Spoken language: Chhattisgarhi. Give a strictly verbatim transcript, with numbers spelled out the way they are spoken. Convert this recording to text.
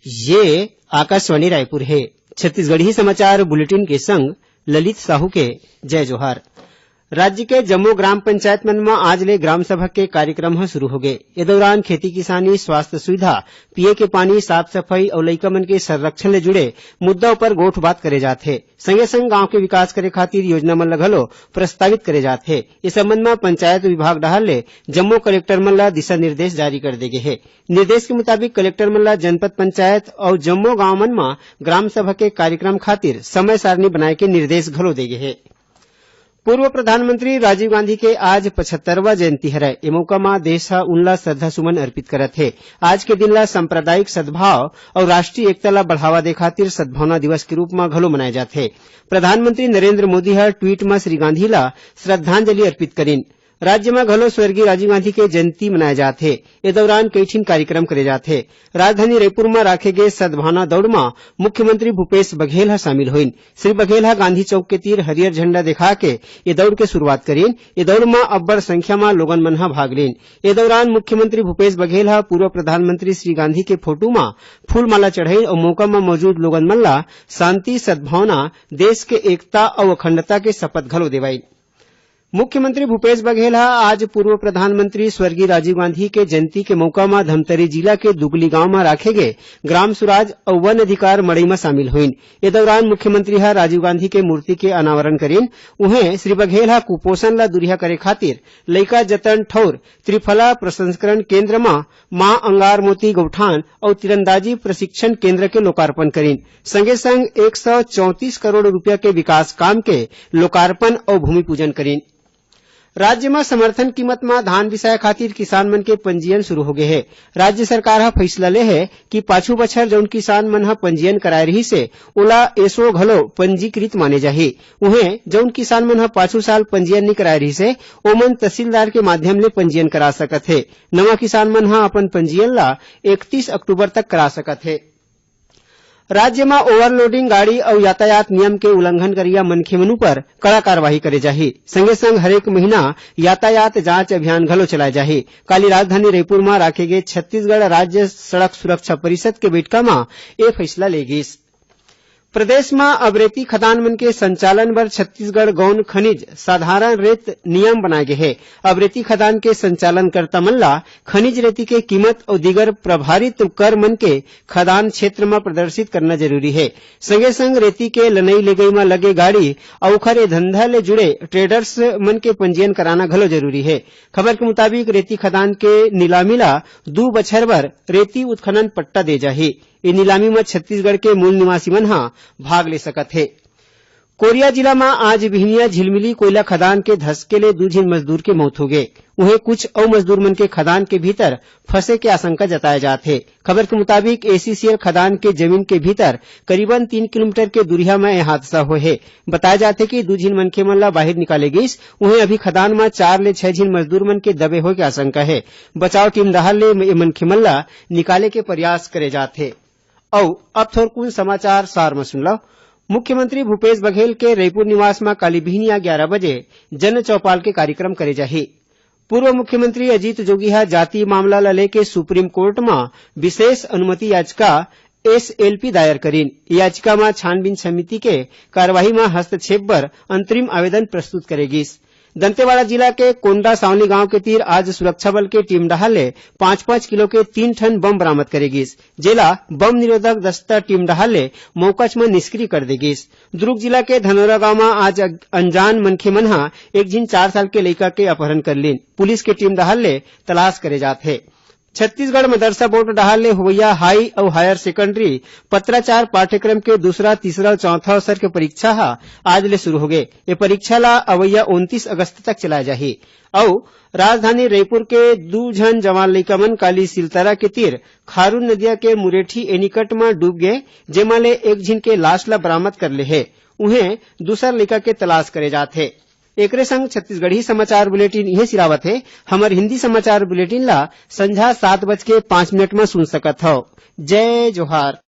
ये आकाशवाणी रायपुर हे। छत्तीसगढ़ी समाचार बुलेटिन के संग ललित साहू के जय जोहार। राज्य के जम्मो ग्राम पंचायत मन म आज ले ग्राम सभा के कार्यक्रम ह शुरू होगे। ए दौरान खेती किसानी, स्वास्थ्य सुविधा, पीए के पानी, साफ सफाई अउ लइका मन के संरक्षण ले जुड़े मुद्दा उपर गोठ बात करे जात हे। संगे संग गांव के विकास करे खातिर योजना मन ल घलो प्रस्तावित करे जात हे। इस संबंध म पंचायत विभाग डहार ले जम्मो कलेक्टर मन ल दिशा निर्देश जारी कर दे गे हे। निर्देश के मुताबिक कलेक्टर मन ल जनपद पंचायत अउ जम्मो गांव मन म ग्राम सभा के कार्यक्रम खातिर समय सारणी बनाए के निर्देश घलो दे गे हे। पूर्व प्रधानमंत्री राजीव गांधी के आज पचहत्तरवां जयंती हरय। ए मौका म देश ह उनला श्रद्धा सुमन अर्पित करत हे। आज के दिन ला सांप्रदायिक सद्भाव अउ राष्ट्रीय एकता ला बढ़ावा दे खातिर सद्भावना दिवस के रूप म घलो मनाए जाथे। प्रधानमंत्री नरेंद्र मोदी ह ट्वीट म श्री गांधी ला श्रद्धांजलि अर्पित करिन। राज्य म घलो स्वर्गीय राजीव गांधी के जयंती मनाए जात हे। ए दौरान कई ठिन कार्यक्रम करे जात हे। राजधानी रायपुर म राखे गे सद्भावना दौड़ म मुख्यमंत्री भूपेश बघेल ह शामिल होइन। श्री बघेल ह गांधी चौक के तीर हरियर झंडा देखा के ए दौड़ के शुरुआत करिन। ए दौड़ म अब्बड़ संख्या म लोगन मन ह भाग लीन। ए दौरान मुख्यमंत्री भूपेश बघेल ह पूर्व प्रधानमंत्री श्री गांधी के फोटू म फूलमाला चढ़ाइन अउ मौका म मौजूद लोगन मन ल शांति, सद्भावना, देश के एकता अउ अखंडता के शपथ घलो देवाइन। मुख्यमंत्री भूपेश बघेल ह आज पूर्व प्रधानमंत्री स्वर्गीय राजीव गांधी के जयंती के मौका म धमतरी जिला के दुगली गांव म राखे गे ग्राम सुराज अउ वन अधिकार मड़ई म शामिल होइन। ए दौरान मुख्यमंत्री ह राजीव गांधी के मूर्ति के अनावरण करिन। उहें, श्री बघेल ह कुपोषण ल दूरिहा करे खातिर लइका जतन ठौर त्रिफला प्रसंस्करण केंद्र म मां अंगार मोती गौठान अउ तीरंदाजी प्रशिक्षण केंद्र के लोकार्पण करिन। संगे संग एक सौ चौंतीस करोड़ रुपया के विकास काम के लोकार्पण अउ भूमि पूजन करिन। राज्य म समर्थन कीमत म धान बिसाए खातिर किसान मन के पंजीयन शुरू हो गे हे। राज्य सरकार ह फैसला ले हे कि पाछू बछर जउन किसान मन ह पंजीयन कराए रिहिस हे, ओला एसो घलो पंजीकृत माने जाही। उहें, जउन किसान मन ह पाछू साल पंजीयन नइ कराए रिहिस हे, ओमन तहसीलदार के माध्यम ले पंजीयन करा सकत हे। नवा किसान मन ह अपन पंजीयन ला इकतीस अक्टूबर तक करा सकत हे। राज्य म ओवरलोडिंग गाड़ी अउ यातायात नियम के उल्लंघन करइया मनखे मन उपर कड़ा कार्रवाई करे जाही। संगे संग हरेक महीना यातायात जांच अभियान घलो चलाए जाही। काली राजधानी रायपुर म राखे गे छत्तीसगढ़ राज्य सड़क सुरक्षा परिषद के बैठका म ए फैसला ले गिस। प्रदेश म अब रेती खदान मन के संचालन बर छत्तीसगढ़ गौन खनिज साधारण रेत नियम बनाए गे हे। अब रेती खदान के संचालनकर्ता मन ला खनिज रेती के कीमत अउ दीगर प्रभारित कर मन के खदान क्षेत्र म प्रदर्शित करना जरूरी हे। संगे संग रेती के लनई लेगई म लगे गाड़ी अउ ओखर ए धंधा ले जुड़े ट्रेडर्स मन के पंजीयन कराना घलो जरूरी हे। खबर के मुताबिक, रेती खदान के नीलामी ला दू बछर बर रेती उत्खनन पट्टा दे जाही। ए नीलामी म छत्तीसगढ़ के मूल निवासी मन ह भाग ले सकत हे। कोरिया जिला म आज बिहनिया झिलमिली कोयला खदान के धसके ले दू झिन मजदूर के मौत होगे। उहें, कुछ अउ मजदूर मन के खदान के भीतर फंसे के आशंका जताए जात हे। खबर के मुताबिक, एसीसीएल खदान के जमीन के भीतर करीबन तीन किलोमीटर के दूरिहा म ए हादसा होए हे। बताए जात हे कि दू झिन मनखे मन ला बाहिर निकाले गिस। उहें, अभी खदान म चार ले छह झिन मजदूर मन के दबे होए के आशंका हे। बचाव टीम डहार ले ए मनखे मन ला निकाले के प्रयास करे जात हे। अउ अब थोरकुन समाचार सार म सुन लव। मुख्यमंत्री भूपेश बघेल के रईपुर निवास म काली बिहनिया ग्यारा बजे जन चौपाल के कार्यक्रम करे जाही। पूर्व मुख्यमंत्री अजीत जोगी ह जाति मामला ल लेके सुप्रीम कोर्ट म विशेष अनुमति याचिका, एसएलपी, दायर करिन। याचिका म छानबीन समिति के कार्यवाही म हस्तक्षेप बर अंतरिम आवेदन प्रस्तुत करे गिस। दंतेवाड़ा जिला के कोंडा सावली गांव के तीर आज सुरक्षा बल के टीम डहार ले पांच पांच किलो के तीन ठन बम बरामद करे गिस, जेला बम निरोधक दस्ता टीम डहार ले मौकच म निष्क्रिय कर दे गिस। दुर्ग जिला के धनोरा गांव म आज अग-, अनजान मनखे मन ह एक झिन चार साल के लइका के अपहरण कर लीन। पुलिस के टीम डहार ले तलाश करे जात हे। छत्तीसगढ़ मदरसा बोर्ड डहार ले होवइया हाई अउ हायर सेकेंडरी पत्राचार पाठ्यक्रम के दूसरा, तीसरा अउ चौथा अवसर के परीक्षा ह आज ले शुरू होगे। ए परीक्षा ला अवइया उनतीस अगस्त तक चलाए जाही। अउ राजधानी रईपुर के दू झन जवान लइका मन काली सिलतरा के तीर खारून नदिया के मुरेठी एनीकट म डूब गे, जेमा ले एक झिन के लाश ला बरामद कर ले हे। उहें, दूसर लइका के तलाश करे जात हे। एकरे संग छत्तीसगढ़ी समाचार बुलेटिन इहें सिरावत हे। हमर हिंदी समाचार बुलेटिन ला संझा सात बज के पांच मिनट म सुन सकत हव। जय जोहार।